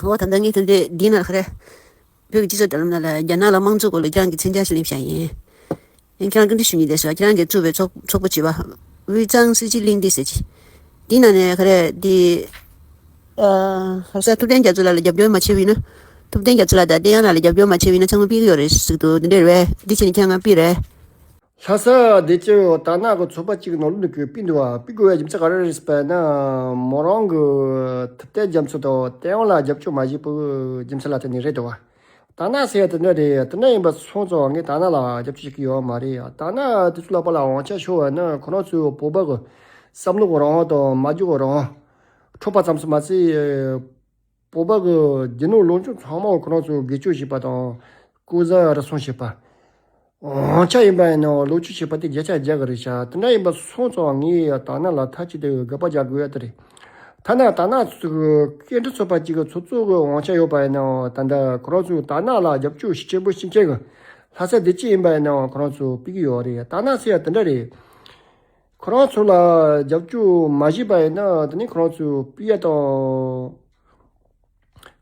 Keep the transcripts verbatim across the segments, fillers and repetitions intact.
འོ་ད་ལྟ་ངས་ད་ལྟ་འདི་ན་ག་རེ། བོད་ཀྱི་སྤྱི་ཚོགས་དྲ་ལམ་ནང་ལ་རྒྱ་ནག་ལ་དམངས་གཙོ་སྐོར་ལ་ཁྱེད་རང་གི་མཚན་བྱང་ཞིག་ལེན་བཞག་ཡིན། ཡང་ཁྱེད་རང་བཀའ་འདྲི་ཞུ་ནི་དེ་སོ་ཁྱེད་རང་གིས་བཙུགས་པའི་ཚོགས་ཚོགས་པ་བྱིས་པ། དབུས་གཙང་སྲིད་སྤྱི་གླེང་སྟེགས་ཟེར་གྱི། འདི་ནང་ནས་ག་རེ་འདི། ཨ། ཧ་ས་ཐུབ་བསྟན་རྒྱ་མཚོ་ལགས་ལ་རྒྱབ་སྐྱོར་མ་བྱས་པ་ཡིན་ན། ཐུབ་བསྟན་རྒྱ་མཚོ་ལགས་དང་བསྟན་དབྱངས་ལགས་ལ་རྒྱབ་སྐྱོར་མ་བྱས་པ་ཡིན་ན་ཚང་མ་ཕུད་ཀྱི་ཡོད་རེད་ཟེར་འདུག་འདི་འདྲ་རེད་པས། འདི་བྱས་ནས་ཁྱེད་རང་ཕུད་རེད། ལྷ་ས་བདེ་སྐྱིད་དར་ནག་གི་ཚོགས་པ་གཅིག་ནང་ལོགས་ནས་ཀྱི་ཕུད་འདུག་བ། ཕུད་དགོས་པའི་རྒྱུ་མཚན་ག་རེ་རེད་ཟེར་བ་ན། མོ་རང་གི་ཐུབ་བསྟན་རྒྱ་མཚོ་དང་བསྟན་དབྱངས་ལ་རྒྱབ་སྐྱོར་མ་བྱས་པའི་རྒྱུ་མཚན་ལ་བརྟེན་ནས་རེད་འདུག་བ། དར་ནག་ཟེར་ཡ་དེ་འདྲ་རེད། དེ་འདྲ་ཡིན་པ་སོང་ཙང་ངས་དར་ནག་ལ་རྒྱབ་སྐྱོར་བྱེད་ཀྱི་ཡོད་མ་རེད། དར་ནག་དེ་ཚོ་ལག་པ་ལ་དབང་ཆ་ཤོར་བ་ན་ཁོ་རང་ཚོའི་བོད་པ་གི་བསམ་བློ་གི་རང་དབང་དང་མ་འཇོག་གི་རང་དབང་འཕྲོག་པ་ཙམ་ཞིག་མ་ཟད། བོད་པ་གི་རྒྱུ་ནོར་ལོངས་སྤྱོད་ཚང་མ་ཁོ་རང་ཚོས་སྒེར་གཅོད་བྱས་པ་དང་། ལྐོག་ཟ་རུལ་སུངས་བྱས་པ། དབང་ཆ་ཡིན་པ་ཡིན་ནའང་ལོག་སྤྱོད་བྱས་པ་དེ་བརྒྱ་ཆ་བརྒྱ་གི་རེད་ཤག་དེ་འདྲ་ཡིན་པ་སོང་ཙང་ངས་དར་ནག་ལ་མཐའ་གཅིག་ཏུ་དགག་པ་རྒྱག་དགོས་ཡ་དེ་རེད། ཐ་ན་དར་ནག་ཚོ་གི་སྐད་འཕྲིན་ཚོགས་པ་གཅིག་གི་ཚོགས་གཙོ་གི་དབང་ཆ་ཡོད་པ་ཡིན་ནའང་། ད་ལྟ་ཁོ་རང་ཚོས་དར་ནག་ལ་རྒྱབ་སྐྱོར་ཤུགས་ཆེན་པོ་བྱེད་མཁན་གི་ལྷ་ས་བདེ་སྐྱིད་ཡིན་པ་ཡིན་ནའང་ཁོ་རང་ཚོས་ཕུད་ཀྱི་ཡོད་རེད། དར་ནག་ཟེར་ཡ་དེ་འདྲ་རེད། ཁོ་རང་ཚོ་ལ་རྒྱབ་སྐྱོར་མ་བྱས་པ་ཡིན་ན་དེ་ནི་ཁོ་རང་ཚོས་ཕུད་ཡ་དང་།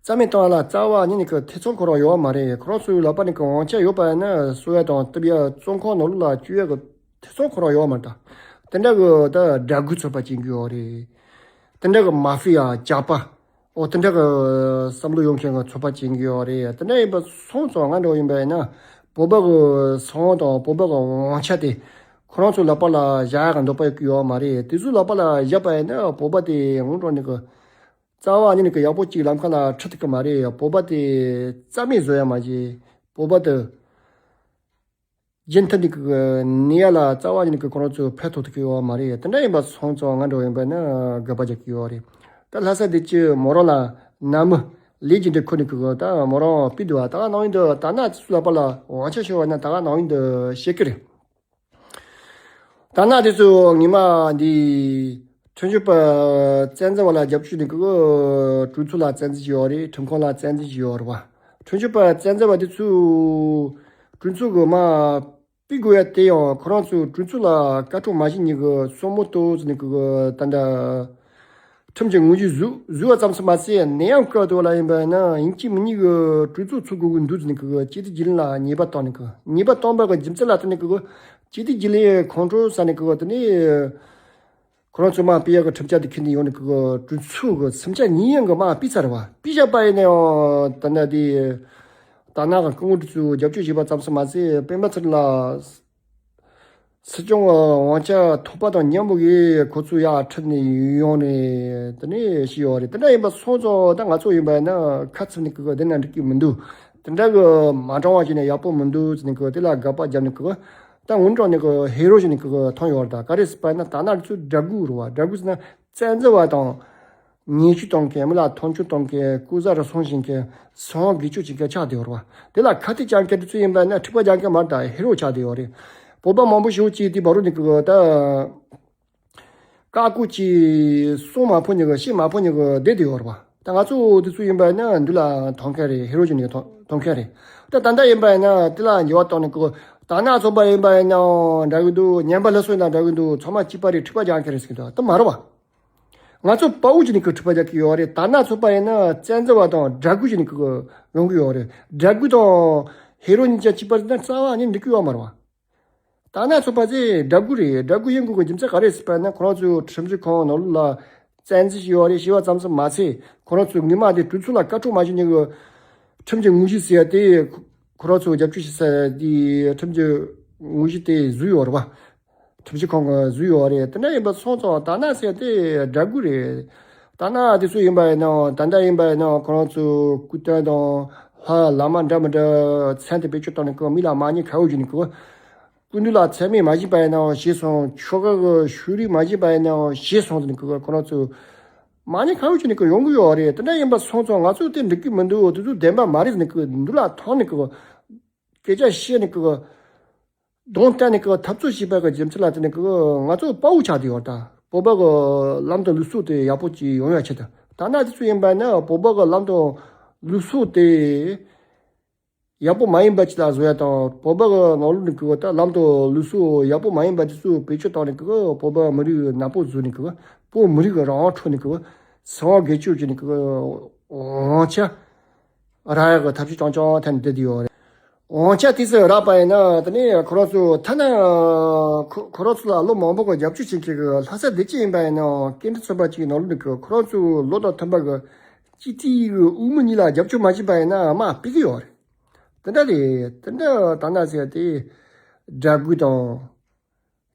རྩ་མེད་གཏོང་བ་ལ་རྩ་བ་ཉིད་ནས་ཀྱི་ཐེ་ཚོམ་ཁོ་རང་ཡོད་པ་མ་རེད། ཁོ་རང་ཚོའི་ལག་པ་ནས་ཀྱི་དབང་ཆ་ཡོད་པ་ཡིན་ན་གསོ་བ་དང་གཏུབ་ཡ་བཙོན་ཁང་ནང་ལོགས་ལ་བཅུག་ཡ་གི་ཐེ་ཚོམ་ཁོ་རང་ཡོད་པ་མ་རེད་ད། དེ་འདྲ་གི་ད་དགྲ་རྒོལ་ཚོགས་པ་བྱེད་ཀྱི་ཡོད་རེད། དེ་འདྲ་གི་མ་ཧྥི་ཡ་ཇག་པ། འོ་དེ་འདྲ་གི་བསམ་བློ་ཡོད་མཁན་གི་ཚོགས་པ་བྱེད་ཀྱི་ཡོད་རེད། དེ་འདྲ་ཡིན་པ་སོང་ཙང་ང་འདྲ་བོ་ཡིན་པ་ཡིན་ན་བོད་པ་གི་སྲིད་དབང་དང་བོད་པ་གི་དབང་ཆ་དེ་ཁོ་རང་ཚོའི་ལག་པ་ལ་བཞག་ཡ་གི་འདོད་པ་ཡོད་ཀྱི་ཡོད་མ་རེད། དེ་ཚོའི་ལག་པ་ལ་བཞག་པ་ཡིན་ན་བོད་པ་དེ་ངོ་འཕྲོད་ནས་གི་རྩ་བ་ཉིད་ནས་ཀྱི་ཡག་པོ་ཅིག་ལམ་ཁ་ལ་ཁྲིད་ཐུབ་ཀྱི་མ་རེད། བོད་པ་དེ་རྩ་མེད་བཟོ་ཡ་མ་བྱེད། བོད་པ་དེ་རྒྱུན་མཐུད་ནས་ཀྱི་གནས་ཡ་ལ་རྩ་བ་ཉིད་ནས་ཀྱི་ཁོ་རང་ཚོས་ཕན་ཐོགས་ཐུབ་ཀྱི་ཡོད་མ་རེད། དེ་འདྲ་ཡིན་པ་སོང་ཙང་ང་འདྲ་བོ་ཡིན་པ་ན་དགག་པ་རྒྱག་གི་ཡོད་རེད། ད་ལྷ་ས་བདེ་སྐྱིད་མོ་རང་ལ་ནང་མི་ལས་ཀྱི་འདྲ་ཁུར་ནས་ཀྱི་ད་མོ་རང་ཕུད་འདུག་བ། ད་ག་ནང་བཞིན་དུ་དར་ནག་ཚོའི་ལག་པ་ལ་དབང་ཆ་ཤོར་བ་ན་ད་ག་ནང་བཞིན་དུ་བཤད་ཀྱི་རེད། དར་ནག་དེ་ཚོ་ཉི་མ་འདི་ཁྲིམས་ཞིབ་པ་བཙན་འཛུལ་བ་ལ་རྒྱབ་སྐྱོར་ནས་ཀྱི་གྲོས་ཚོགས་ལ་བཙན་འཛུལ་བྱས་ཡོད་རེད། ཁྲིམས་ཁང་ལ་བཙན་འཛུལ་བྱས་ཡོད་རེད་བ། ཁྲིམས་ཞིབ་པ་བཙན་འཛུལ་བ་དེ་ཚོས་གྲོས་ཚོགས་ཀྱི་མ་ཕུད་དགོས་ཡ་དེ་ཡང་ཁོ་རང་ཚོས་གྲོས་ཚོགས་ལ་བཀའ་ཁྲོམ་མ་བྱེད་ཉིད་ཀྱི་སོ་མོ་ཏོ་ཟེར་ནས་ཀྱི་ད་ལྟ་ཁྲིམས་ཀྱི་དངོས་གཞི་བཟོས་བཟོས་པ་ཙམ་ཞིག་མ་ཟད། ནད་ཡམས་སྐབས་དུ་ལ་ཡིན་པ་ཡིན་ན་ཡིན་གཅིག་མིན་གཉིས་ཀྱི་གྲོས་ཚོགས་ཚུགས་དགོས་ཀྱི་འདུག་ཟེར་ནས་ཀྱི་སྤྱི་བདེ་བརྒྱུད་ལམ་ལ་ཉེས་པ་བཏང་ནས་ཀྱི་ཉེས་པ་བཏང་པ་གི་རྒྱུ་མཚན་ལ་བརྟེན་ནས་ཀྱི་སྤྱི་བདེ་བརྒྱུད་ལམ་ཁོང་ཁྲོ་ཟ་ནས་ཀྱི་དེ་ནས་ཁོ་རང་ཚོས་མ་ཕུད་ཡག་གི་ཁྲིམས་འཆར་དེ་ཁྱེར་ནས་ཡོང་ནས་ཀྱི་གྲོས་ཚོགས་ཀྱི་སེམས་ཆ་ཉིད་ཡང་གི་མ་ཕུད་ཚར་བ། ཕུད་བཞག་པ་ཡིན་ན་ཡང་ད་ནི་དེ་དར་ནག་གི་སྐུ་ངོ་དེ་ཚོས་རྒྱབ་སྐྱོར་བྱས་པ་ཙམ་ཞིག་མ་ཟད་སྤེན་པ་ཚེ་རིང་ལ། སྲིད་སྐྱོང་དབང་ཆ་ཐོབ་པ་དང་མཉམ་པོ་གིས་ཁོ་ཚོ་ཡར་ཁྲིད་ནས་ཡོང་ནས་དེ་ནས་ཤི་ཡོད་རེད། དེ་འདྲ་ཡིན་པ་སོང་ཙང་ད་ང་ཚོ་ཡིན་པ་ཡིན་ན་ཁ་ཚིག་ནས་ཀི་གི་བསྡད་ན་འགྲིག་གི་མི་འདུག་དེ་འདྲ་གི་མ་དྲང་བ་བྱས་ནས་ཡག་པོ་མི་འདུག་ཟེར་ནས་ཀི་དེ་ལ་དགག་པ་བརྒྱབ་ནས་ཀི་ད་ངོ་དྲང་ནས་ཀི་ཧེ་རོ་བྱས་ནས་ཀི་མཐོང་ཡོད་རེད། ད་ག་རེ་ཟེར་བ་ཡིན་ན་དར་ནག་ཚོ་དགྲ་རྒོལ་རེད་བ། དགྲ་རྒོལ་ཟེར་ན་བཙན་འཛུལ་བ་དང་། ཉེས་ཆད་གཏོང་མཁན། མི་ལ་མཐོང་ཆུང་གཏོང་མཁན། ལྐོག་ཟ་རུལ་སུངས་བྱེད་མཁན། སྲིད་དབང་སྒེར་གཅོད་བྱེད་མཁན་ཆགས་བསྡད་ཡོད་རེད་བ། དེ་ལ་ཁ་གཏད་བཅག་མཁན་དེ་ཚོ་ཡིན་པ་ན་ཁྲིད་པ་རྒྱག་མཁན་མ་རེད། ད་ཧེ་རོ་ཆགས་བསྡད་ཡོད་རེད། བོད་པ་མང་པོ་ཞེ་པོ་ཅིག་དེ་བར་དུ་ནས་ཀི་ད་བཀའ་བཀོད་ཀྱིས་གསུང་མ་ཕོད་ཉི་གི་བཤད་མ་ཕོད་ཉི་གི་བསྡད་བསྡད་ཡོད་རེད་བ། ད་ང་ཚོ་དེ་ཚོ་ཡིན་པ་ན་འདི་ལ་མཐོང་མཁན་རེད། ཧེ་རོ་ཅིག་ནས་མཐོང་མཁན་རེད། ད་ད་ལྟ་ཡིན་པ་ན་དེ་ལ་འགྱུར་བ་གཏོང་ནས་ཀི་དར་ནག་ཚོགས་པ་ཡིན་པ་ན་འདྲ་གི་འདུག་ཉན་པ་ལྷ་སོ་ཡིན་ན་འདྲ་གི་འདུག་ཚང་མ་གཅིག་པ་རེད། ཁྲིད་པ་རྒྱག་མཁན་རེད་ཟེར་གི་འདུག་དེ་མ་རེད་བ། ང་ཚོ་དཔའ་བོ་བྱས་ནས་ཀི་ཁྲིད་པ་རྒྱག་གི་ཡོད་རེད། དར་ནག་ཚོགས་པ་ཡིན་ན་བཙན་འཛུལ་བ་དང་དགྲ་རྒོལ་བྱས་ནས་ཀི་ཡོང་གི་ཡོད་རེད། དགྲ་རྒོལ་དང་ཧེ་རོ་གཉིས་ཆ་གཅིག་པ་རེད་ན་རྩ་བ་ནས་འགྲིག་གི་ཡོད་མ་རེད་བ། དར་ནག་ཚོགས་པ་ཚོས་དགྲ་རྒོལ་རེད། དགྲ་རྒོལ་ཡིན་དགོས་ཀྱི་རྒྱུ་མཚན་ག་རེ་ཟེར་བ་ན་ཁོ་རང་ཚོའི་ཁྲིམས་ཞིབ་ཁང་ནང་ལོགས་ལ་བཙན་འཛུལ་བྱས་ཡོད་རེད། བྱས་པ་ཙམ་ཞིག་མ་ཚད་ཁོ་རང་ཚོའི་སྔོན་མ་དེ་གྲོས་ཚོགས་ལ་བཀའ་ཁྲོམ་མ་བྱེད་ཉི་གི་ཁྲིམས་ཀྱི་དངོས་གཞི་ཟེར་ཡ་དེ་ཁོ་རང་ཚོ་རྒྱབ་སྐྱོར་བྱེད་ས་དེ་ཁྲིམས་ཀྱི་དངོས་གཞི་དེ་བཟོས་ཡོད་རེད་བ། ཁྲིམས་ཞིབ་ཁང་གིས་བཟོས་ཡོད་རེད། དེ་འདྲ་ཡིན་པ་སོང་ཙང་དར་ནག་ཟེར་དེ་དགྲ་རྒོལ་རེད། དར་ནག་དེ་ཚོ་ཡིན་པ་ཡིན་ནའང་ད་ལྟ་ཡིན་པ་ཡིན་ནའང་ཁོ་རང་ཚོ་སྐུ་དོན་དང་ལྷ་བླ་མ་འདྲ་མི་འདྲ་མཚན་དེ་བེད་སྤྱོད་བཏང་ནས་ཀི་མི་ལ་མ་ཉེས་ཁ་གཡོགས་བྱས་ནས་ཀི་སྐུ་མདུན་ལ་མཚན་སྨད་མ་བྱས་པ་ཡིན་ནའང་བྱས་སོང་། ཆོ་ག་གི་ཤུལ་རིགས་མ་བྱས་པ་ཡིན་ནའང་བྱས་སོང་ཟེར་ནས་ཀི་ཁོ་རང་ཚོ་མ་ཉེས་ཁ་གཡོགས་བྱས་ནས་ཀི་ཡོང་གི་ཡོད་རེད། དེ་འདྲ་ཡིན་པ་སོང་ཙང་ང་ཚོ་དེ་འགྲིག་གི་མི་འདུག་དེ་ཚོ་བདེན་པ་མ་རེད་ཟེར་ནས་ཀི་འདུག་ལ་ཐང་ནས་ཀི་སྐད་ཆ་བཤད་ནས་ཀི་གདོང་གཏད་ནས་ཀི་འཐབ་རྩོད་བྱས་པ་གི་རྒྱུ་མཚན་ལ་བརྟེན་ནས་ཀི་ང་ཚོ་དཔའ་བོ་ཆགས་བསྡད་ཡོད་ད། བོད་པ་གི་ལམ་དང་ལུགས་སྲོལ་དེ་ཡག་པོ་ཅིག་ཡོང་ཡ་ཆེད་དུ། ད་ནང་དེ་ཚོ་ཡིན་པ་ན་བོད་པ་གི་ལམ་དང་ལུགས་སྲོལ་དེ་ཡག་པོ་མ་ཡིན་པ་ཅིག་ལ་བཟོ་ཡ་དང་། བོད་པ་གི་ནང་ལོགས་ནས་ཀི་ད་ལམ་དང་ལུགས་སྲོལ་ཡག་པོ་མ་ཡིན་པ་དེ་ཚོ་བེད་སྤྱོད་བཏང་ནས་ཀི་བོད་པ་མི་རིགས་ནག་པོ་བཟོས་ནས་ཀི་བོད་མི་རིགས་གི་རང་དབང་འཕྲོག་ནས་ཀི་སྲིད་དབང་སྒེར་གཅོད་བྱས་ནས་ཀི་ དབང་ཆ་རག་ཡག་གི་ཐབས་ཤེས་རྐྱང་རྐྱང་ཐད་ནས་བསྡད་དེ་ཡོད་རེད། དབང་ཆ་དེ་ཚོ་རག་པ་ཡིན་ན་དེ་ནས་ཁོ་རང་ཚོ་ཐ་ན་ཁོ་ཁོ་རང་ཚོ་ལ་ལོ་མང་པོ་གི་རྒྱབ་སྐྱོར་བྱེད་མཁན་གྱི་ལྷ་ས་བདེ་སྐྱིད་ཡིན་པ་ཡིན་ནའང་སྐྱེ་ཕྲེང་ཚོ་པ་གཅིག་ནང་ལོགས་ནས་ཁོ་རང་ཚོ་ལོ་དང་མཐུན་པ་གི་སྤྱི་འཐུས་ཀྱི་དབུ་མི་གཉིས་ལ་རྒྱབ་སྐྱོར་མ་བྱས་པ་ཡིན་ན་དམག་སྤེལ་གི་ཡོད་རེད། དེ་འདྲ་རེད། དེ་འདྲ་ད་ན་ཟེར་དེ་དགྲ་རྒོལ་དང་།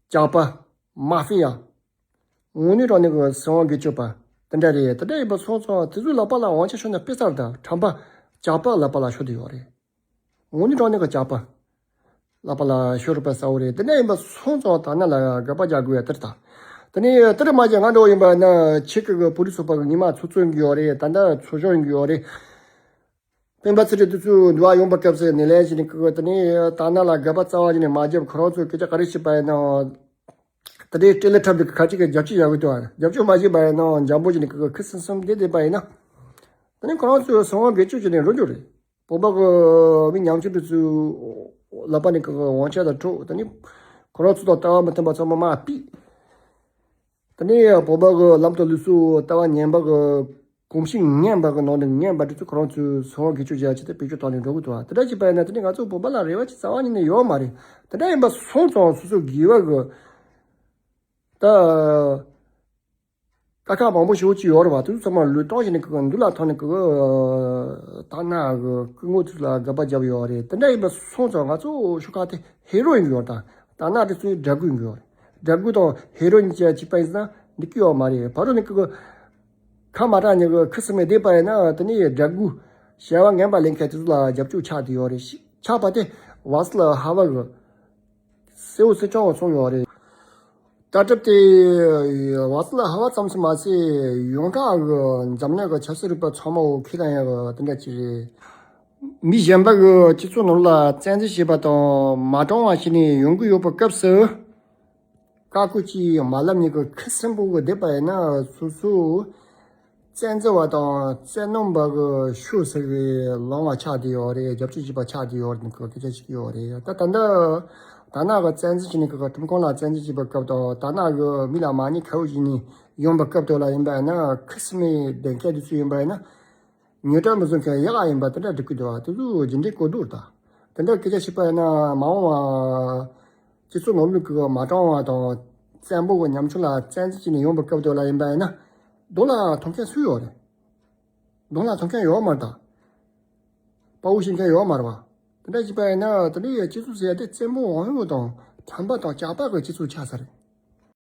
ཇག་པ། མ་ཧྥི་ཡ། དངོས་གནས་དྲང་གནས་ཀྱི་སྲིད་དབང་སྒེར་གཅོད་པ། དེ་འདྲ་རེད། དེ་འདྲ་ཡིན་པ་སོང་ཙང་དེ་ཚོའི་ལག་པ་ལ་དབང་ཆ་ཤོར་ན་དཔེ་གསར་དང་ཁྲམ་པ། ཇག་པ་ལག་པ་ལ་ཤོར་དུ་ཡོད་རེད། དངོས་གནས་དྲང་གནས་ཀྱི་ཇག་པ་ལག་པ་ལ་ཤོར་རུ་པ་གསལ་བོ་རེད། དེ་འདྲ་ཡིན་པ་སོང་ཙང་ད་ན་ལ་དགག་པ་རྒྱག་དགོས་ཡ་དེར་ད། དེ་ནས་དེར་མ་བྱས་ང་འགྲོ་ཡིན་པ་ན་ཁྱེད་ཀྱི་བོད་རིགས་ཚོགས་པ་གི་ཉི་མ་ཚོགས་གཙོ་ཡིན་གྱི་ཡོད་རེད། ད་ལྟ་ཚོགས་གཞོན་ཡིན་གྱི་ཡོད་རེད། སྤེན་པ་ཚེ་རིང་དེ་ཚོའི་འདུལ་བ་ཡོང་བའི་སྐབས་སུ་ནས་ལན་ཞིག་ནས་ཀི་གི་དེ་ནས་ད་ན་ལ་དགག་པ་རྩ་བ་ཉིད་ནས་མ་བརྒྱབ། ཁོ་རང་ཚོས་སྐད་ཆ་ག་རེ་བཤད་པ་ཡིན་ནའང་དེ་འདྲའི་སྤྲེལ་ལད་འཁྲབ་འདུག་གི་ཁ་ཅིག་གིས་རྒྱབ་སྐྱོར་བྱ་གི་འདུག་རྒྱབ་སྐྱོར་མ་བྱས་པ་ཡིན་ནའང་འཇམ་པོ་ཞིག་ནས་ཀི་གི་ཁུ་སིམ་སིམ་བསྡད་བསྡད་པ་ཡིན་ན། དེ་ནས་ཁོ་རང་ཚོས་སྲིད་དབང་སྒེར་གཅོད་བྱས་ནས་འགྲོ་རྒྱུ་རེད། བོད་པ་གི་མི་ཉམ་ཆུང་དེ་ཚོའི་ལག་པ་ནས་ཀི་གི་དབང་ཆ་དང་འཕྲོག་དེ་ནས་ཁོ་རང་ཚོ་དང་ལྟ་བ་མི་མཐུན་པ་ཚང་མ་དམག་སྤེལ། དེ་ནས་བོད་པ་གི་ལམ་དང་ལུགས་སྲོལ་ལྟ་བ་ངན་པ་གི་གོམས་གཤིས་ངན་པ་གི་ནང་ནས་ངན་པ་དེ་ཚོ་ཁོ་རང་ཚོའི་སྲིད་དབང་སྒེར་གཅོད་བྱ་ཆེད་དུ་བེད་སྤྱོད་བཏང་ནས་འགྲོ་གི་འདུག་དེ་འདྲ་བྱས་པ་ཡིན་ན་དེ་ནས་ང་ཚོ་བོད་པ་ལ་རེ་བ་ཅིག་རྩ་བ་ཉིད་ནས་ཡོད་མ་རེད། དེ་འདྲ་ཡིན་པ་སོང་ཙང་སོ་སོ་དགེ་བ་གི་ད་དཀའ་ཁག་མང་པོ་ཞེ་པོ་ཅིག་ཡོད་རེད་བ། དེ་ཚོ་ཚང་མ་ལུས་སྟོང་བྱས་ནས་ཀི་གི་འདུལ་ལ་ཐོག་ནས་ཀི་གི་ད་ན་གི་སྐུ་ངོ་དེ་ཚོ་ལ་དགག་པ་བརྒྱབ་ཡོད་རེད། དེ་འདྲ་ཡིན་པ་སོང་ཙང་ང་ཚོ་ཤོག་ཁག་དེ་ཧེ་རོ་ཡིན་གྱི་ཡོད་རེད། ད་ད་ན་དེ་ཚོའི་དགྲ་རྒོལ་ཡིན་གྱི་ཡོད་རེད། དགྲ་རྒོལ་དང་ཧེ་རོ་ཡིན་བཅས་བྱས་པ་ཡིན་ན་འགྲིག་གི་ཡོད་མ་རེད། ཕ་རོལ་ནས་ཀི་གི་ཁ་མ་གྲགས་ནས་ཀི་ཁུ་སིམ་མེར་བསྡད་པ་ཡིན་ན་དེ་ནས་དགྲ་རྒོལ་བྱ་བ་ངན་པ་ལེན་མཁན་དེ་ཚོ་ལ་རྒྱབ་སྐྱོར་ཆགས་བསྡད་ཡོད་རེད། ཆགས་པ་དེ་བ་སི་ལ་ཧ་བ་གི་གསལ་བོ་གསལ་རྐྱང་བ་སོང་ཡོད་རེད། ད་སྐབས་དེ་བ་སི་ལ་ཧ་བ་ཙམ་ཞིག་མ་ཟད་ཡོངས་གྲགས་ཀྱི་འཛམ་གླིང་གི་ཆབ་སྲིད་རིག་པ་ཚང་མ་འོ་ཁས་ལེན་ཡག་གི་དེ་འདྲ་ཅིག་རེད། མི་གཞན་པ་གི་སྤྱི་ཚོགས་ནང་ལ་བཙན་འཛུལ་བྱས་པ་དང་མ་དྲང་བ་ཞིག་ནས་ཡོང་གི་ཡོད་པའི་སྐབས་སུ། བཀའ་བཀོད་ཀྱིས་མ་ལབ་ནས་ཀི་ཁུ་སིམ་པོ་གི་བསྡད་པ་ཡིན་ན་སོ་སོ་བཙན་འཛུལ་བ་དང་བཙན་གནོན་པ་གི་ཤུགས་ཟེར་གི་ལངས་པ་ཆགས་བསྡད་ཡོད་རེད། རྒྱབ་སྐྱོར་བྱེད་པ་ཆགས་བསྡད་ཡོད་རེད། ནི་ཀི་སྐད་ཆ་ཞིག་ཡོད་རེད། ད་ད་ལྟ་ད་ནག་གི་བཙན་འཛུལ་བྱས་ནས་ཀི་ཁྲིམས་ཁང་ལ་བཙན་འཛུལ་བྱས་པའི་སྐབས་དང་ད་ནག་གི་མི་ལ་མ་ཉེས་ཁ་གཡོགས་བྱས་ནས་ཡོང་པའི་སྐབས་དེ་ལ་ཡིན་པ་ཡིན་ན་ཁུ་སིམ་མེར་བསྡད་མཁན་དེ་ཚོ་ཡིན་པ་ཡིན་ན། ཉོས་གྲབས་མི་བཟོ་མཁན་ཡག་ཡིན་པ་དེ་འདྲ་འགྲིག་གི་འདུག་དེ་ཚོ་རྒྱུ་འབྲས་གོ་ལྡོག་རེད་ད། དེ་འདྲ་སྐད་ཆ་བཤད་པ་ཡིན་ན་མ་འོངས་པ་སྤྱི་ཚོགས་ནང་ལུགས་ཀྱི་མ་དྲང་བ་དང་བཙན་པོ་གི་ཉམ་ཆུང་ལ་བཙན་འཛུལ་བྱས་ནས་ཡོང་པའི་སྐབས་དེ་ལ་ཡིན་པ་ཡིན་ན་གདོང་ལ་མཐོང་མཁན་སུ་ཡོད་རེད། གདོང་ལ་མཐོང་མཁན་ཡོད་མ་རེད་ད། དཔའ་བོ་བཤད་མཁན་ཡོད་མ་རེད་བ། དེ་འདྲ་བྱས་པ་ཡིན་ན་དེ་འདྲའི་སྤྱི་ཚོགས་ཟེར་ཡ་དེ་བཙན་པོ་དབང་ཡོད་དང་ཁྲམ་པ་དང་ཇག་པ་གི་སྤྱི་ཚོགས་ཆགས་ས་རེད།